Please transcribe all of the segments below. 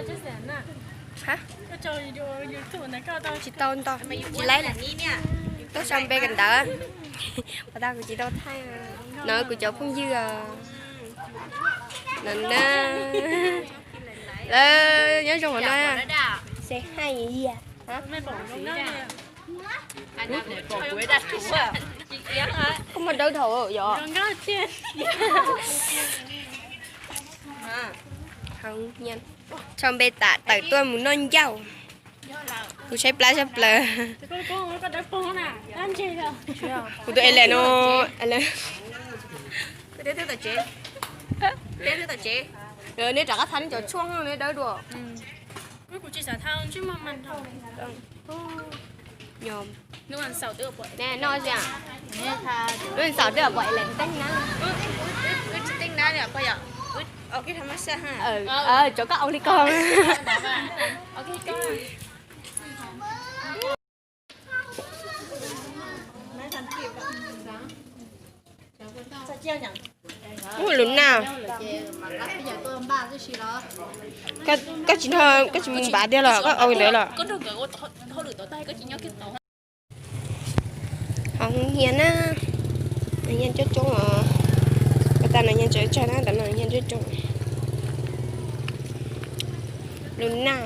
Hab, tsis tau nto, tsis laib, tuaj sau npe kawm ntawv. Pas tas kuv tsis tau thaij, no kuv cov phooj ywg os. No na, lawv nyob zoo hauv no. Say hi. Koj muaj dawb dhau yom. Sau npe tas tawm tuaj mus noj ncauj. Kuv tshaib plab tshaj plaws. Kuv tus Ellen no, Ellen, neb rov qab thaij neb cov tshuaj neb dawb dua. Noj, lub xaum twb pom Ellen teeb na. Cov koj ua li ko. Ua lus naj, koj tsis, koj tsis mus npav tiag los koj ua li ntawd los? Hauv hias na, hias coob coob os. Pas tas no hias tsawg tsawg na, tas no hias coob coob. Lus naj,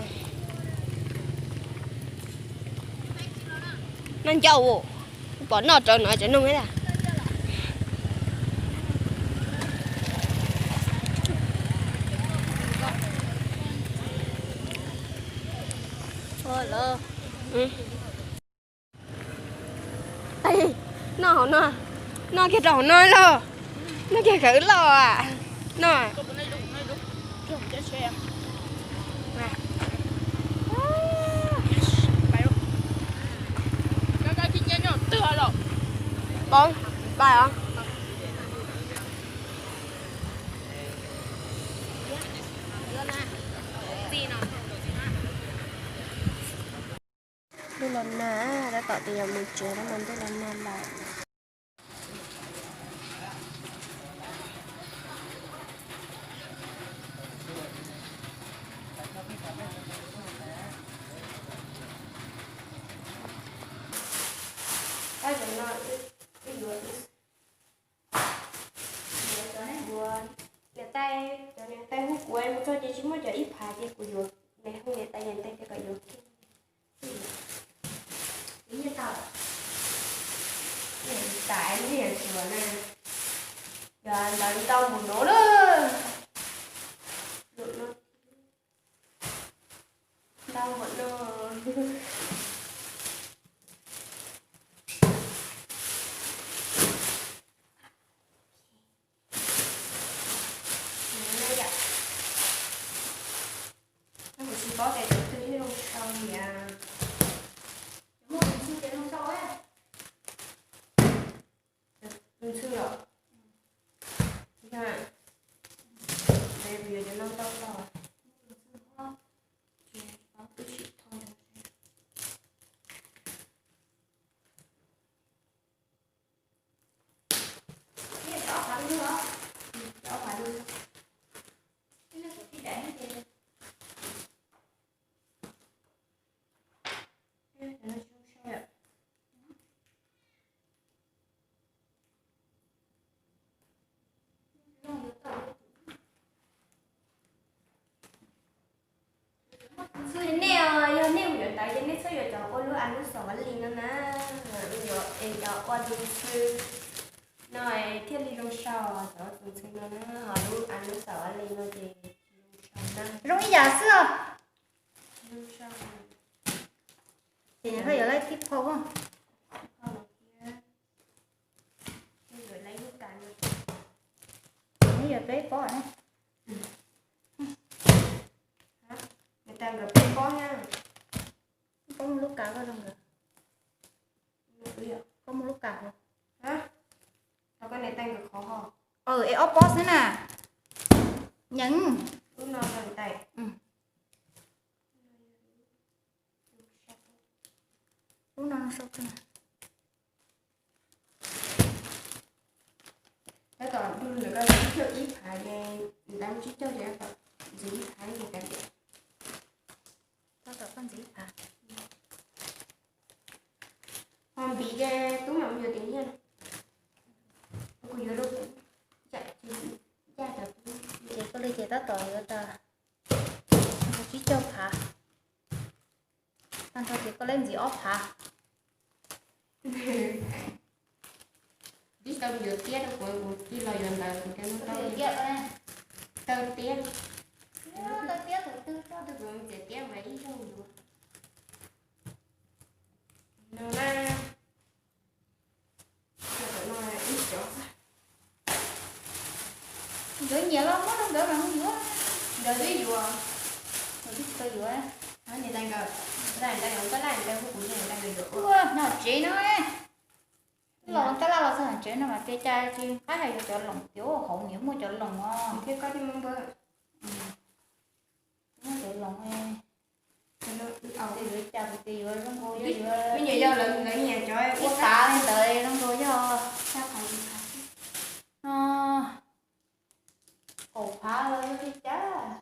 noj ncauj, pom noj rau no cov noog ib yam. Noj hauv no, noj kiag rau hauv no lauj, noj kiag kom wb loj a, noj. Pab, pab os. Ntuj los nag, tab tom tias yuav mus tsev no mas ntuj los nag lawm. Niam tais, cov niam tais hu kuv mus txog ces tsis muaj cov ib phav ces kuv yuav, niam hu niam tais niam tais tias kom yuav kiag. Tais niam suav na, yog ntawd ntau npaum no na. Ntau npaum no. Kuv tsis paub tias tus ntxhw thiab zoo sau li cas. Muaj tus ntxhw ces zoo sau. Tus ntxhw los, ntawd kuv yuav cov no tau tau. Ces tau wb sim thau. Nej, yog nej mus yuav ntawv ces nej txhob yuav cov ua lub a lub xov li no na. Yuav es cov ua tus ntxhw no thiaj li zoo sau, cov tus ntxhw no na, ho lub a lub xov li no ces tsis zoo sau na. Zoo ib yam xwb os. Ces nws ho yuav lawv tib phau. Nws yuav peb pob na. Niam tais nkawd peb pob na. Pob muaj lub kav koj zoo nkawd. Pob muaj lub kav ho. Koj niam tais nkawd qhov ho. Es ob pob xwb na. Nyeem. Lub no niam tais. Lub no sau. Tab tom du lawm koj tsib caug ib phav ces, tab tsib caug ces ntxiv ib phav ces kav liam. ntxiv phav. Ho npiv ces tub mam yuav tias nyiaj no. Kuv yuav rau kuv, ncaj cov tub. Ces koj li ces tab tom yuav tag tsib caug phav. Tag nrho ces koj li ntxiv ob phav. Tib tau yuav tiab rau kuv, kuv tig los yuav ntawd kuv cov no tau tiab. Tau tiab. Tau tiab tus twg tau twg kuv txiav tiab mas ib zaug yuav. No na. Ib cov. Nkawd nyiam los muab rau nkawd mas yuav. Nkawd twb yuav. Nkawd twb tsis tau yuav. Niam tais nkawd, niam tais nkawd, koj laj niam tais kuv, niam tais nkawd yuav. Ua no tsev no. Los tab laj los txog tsev no mas tias cas tsis qab hais yuav cov loos, tias hauv niam muaj cov loos os. Thiab koj thiaj muaj npawb. Muaj cov loos. Ces yuav cas kuv tias yuav zoo nkaus yog yuav, me nyuam yog lawv, lawv nyiam cov ib ua tav li ntawd zoo nkaus yog no kaum phav los yog li cas.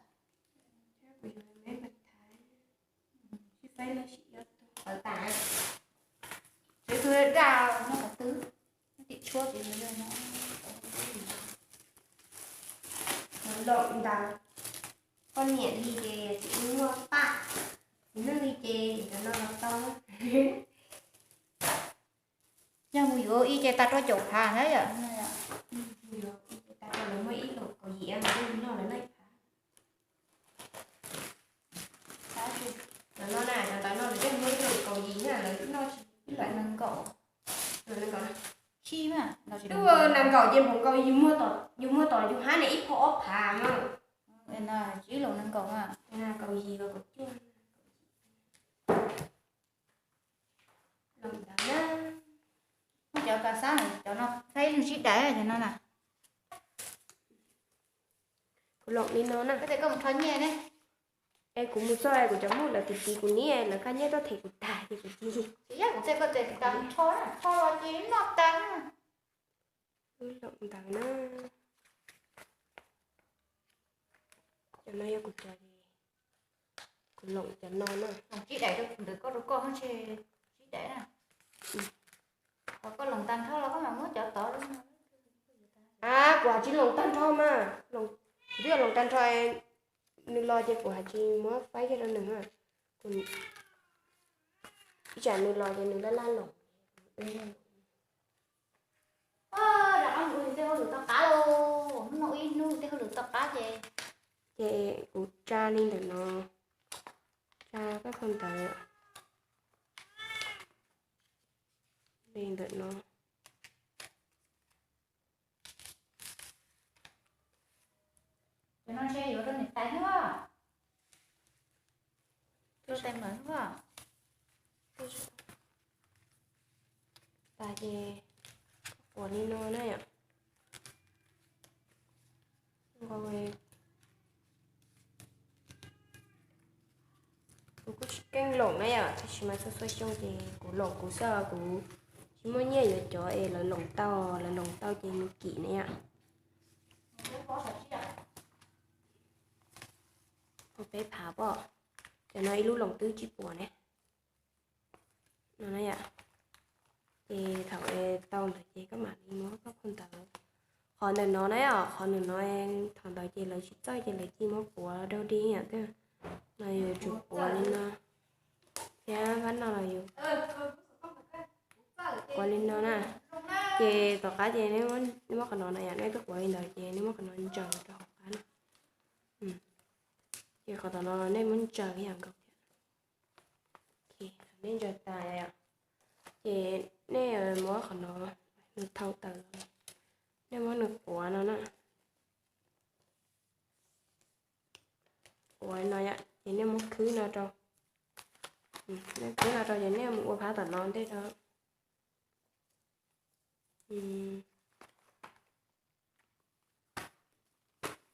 Tsev tus daj no qhov twg, tim tshuab tsev no. Loos ntawd, koj niam li ces tsis muaj paj, txiv neej li ces cov no los tau. Yog mus yuav ib ces tag rau caum phav na yom. Mus yuav ib ces tag rau, lawv muaj ib loos kaum yim, lawv noj lawv noj ib phav. Cov no na, cov ntawd no lawv coj muaj ib loos kaum yim na, lawv noj tsis ib loos nees nkaum. Nees nkaum na. Twb nees nkaum ces npaum nkaus yus muag tom, yus muag tom yus hab ne ib phau ob phav na. Tsis ib loos nees nkaum na. Kaum yim los kaum cuaj. Muaj cov kas xab, cov no saib sib dais cov no na. Kuv loos li no na. Koj mus rho nyiaj ne. Es kuv mus txog es kuv cov muj lawv tiv tiv kuv niam, lawv kaj nyiaj tuaj them kuv tag ces kuv tig. Tsis yog kuv txais koj txais tas rho, rho los ces noj tas. Wb loos ntawd na. Cov no yog kuv cov, kuv loos cov no na. Loos tsib daim rau ntawm koj, rau koj ntshe tsib daim na. Qhov koj loos tag nrho los koj mam muab cov tod. A, kuv tsis loos tag nrho mas, kuv twb yog loos tag nrho, nws los ces kuv hais tsis muab faib kiag rau nws. Ib tsam nws los ces nws laj laj loos. Rov qab mus ua tej hauj lwm tom qab lauj, hnub no ua ib hnub tej hauj lwm tom qab ces, ces kuv tsa li ntawm no, tsa koj phau ntawv li ntawm no. Cov no ntshe yuav rau niam tais thiab. Rau tais mawm thiab. Tas ces kuv li no na yom. Nqa, kuv kuj tsis keej loos na yom, tab sis mas txhua txhua xyoo ces kuv loos kuv xwb, kuv tsis muaj nyiaj yuav cov es lawv loos tau, lawv loos tau ces mus kim na yom. Peb phav pom, cov no ib lub loos twb tsib puas ne. No na yom. Ces thaum tau ntawd ces koj mam li muab koj phau ntawv. Qhov ntawm no na yom, qhov ntawm no thaum ntawd ces lawv tsis txawj ces lawv cia muab puav dog dig yom, twb no yuav tsum puav li no. Thiab pab no los yus puav li no na. Ces tom qab ces nej muab qhov no na yom, nej twb puav li ntawd ces nej muab qhov no ntsaws rau hauv qab na. Ces qhov tom no nej muab ntsaws ib yam nkaus thiab. Nej ntsaws tas, ces nej muab qhov no, nws thau tawm, nej muab nws quav no na. Quav no yom, ces nej muab khwb no rau, nej khwb no rau ces nej mus ua phab tom no ntej rau.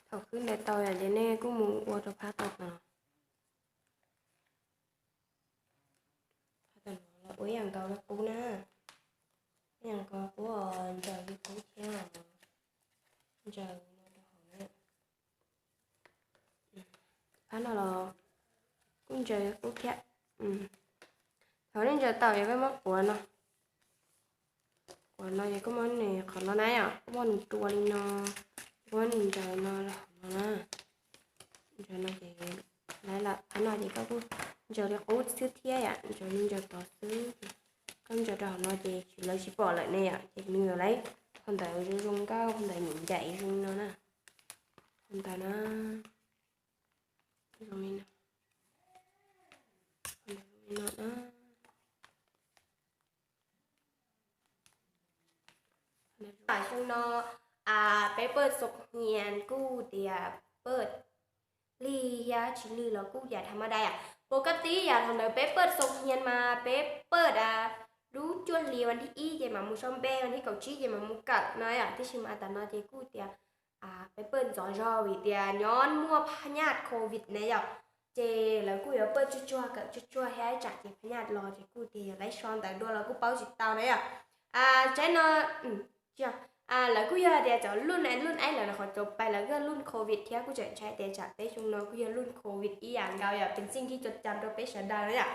Thaum khwb ntawd tau yom, ces nej kuj mus ua rau phab tom no. Phab tom no los ua ib yam nkaus li qub na, ib yam nkaus qub os, ntsaws li qub thiab os, ntsaws no rau hauv na. Phab no los kuj ntsaws li qub thiab. Thaum nej ntsaws tau ces koj muab quav no, quav no ces koj muab nws qhov no na yom, koj muab nws rua li no, koj muab nws ntsaws no rau hauv no na. Ntsaws no ces lawv lawm, qhov no ces koj kuj ntsaws li qub xwb thiab yom, ntsaws li ntsaws tod xwb. Koj ntsaws rau hauv no ces lawv tsis pom lawm ne yom, ces nws yuav lawv phau ntawv zoo zoo nkauj, phau ntawv ncaim ncaim zoo no na. Phau ntawv na, zoo li no, zoo li no na. Xyoo no peb pawj xoo hnia kuj tias pawj lig thiab tsis lig los kuj tias tham ma dai yom. Pos kab tib yam thaum ntawd peb pawj xoo hnia mas peb pawj lub cuaj hli vas thib ib ces mam mus sau npe, vas thib kaum tsib ces mam mus kawm no yom. Tiam sis mas tam no ces kuj tias peb pawj ntxov zog vim tias nyob muaj phab nyaj covid na yom, ces lawv kuj yuav pawj tsuag tsuag kawm tsuag tsuag thiab tsam ces phab nyaj los ces kuj tias yuav laib sau ntawv dua los kuj paub tsis tau na yom. Tsaib no lawv kuj yog tias cov luj luj aib lawm qhov cov pais lawv yog luj covid thiab kuj tseem ntshai tias tsam peb xyoo no kuj yog luj covid ib yam nkaus yom, pes txij nkaus cov cam rau peb sawv daws na yom.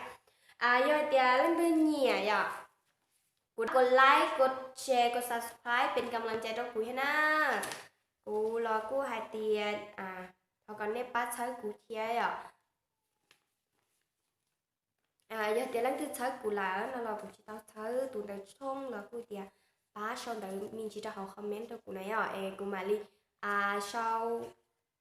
Yog tias leej twg nyiam yom, kuv kuv like, kuv share, kuv subscribe pes kam lam cai rau kuv thiab na. Kuv los kuj hais tias thov kom nej pab txhawb kuv thiab yom. Yog tias leej twg txhawb kuv lawm no los kuv tsis tau txhawb tus ntawd tshooj los kuj tias pab sau ntawv me ntsis rau hauv comment rau kuv na yom, es kuv mam li sau,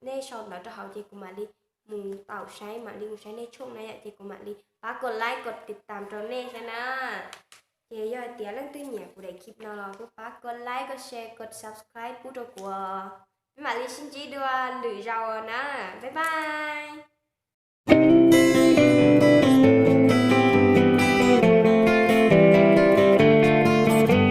nej sau ntawv rau hauv ces kuv mam li mus taum saib, mam li mus saib nej tshooj na yom, ces kuv mam li pab kuv like kuv tiv tam rau nej thiab na. Ces yog hais tias leej twg nyiam kuv daim clip no los kuj pab kuv like, kuv share, kuv subscribe pub rau kuv. Peb mam li sib ntsib dua lwm zaus na. Bye bye.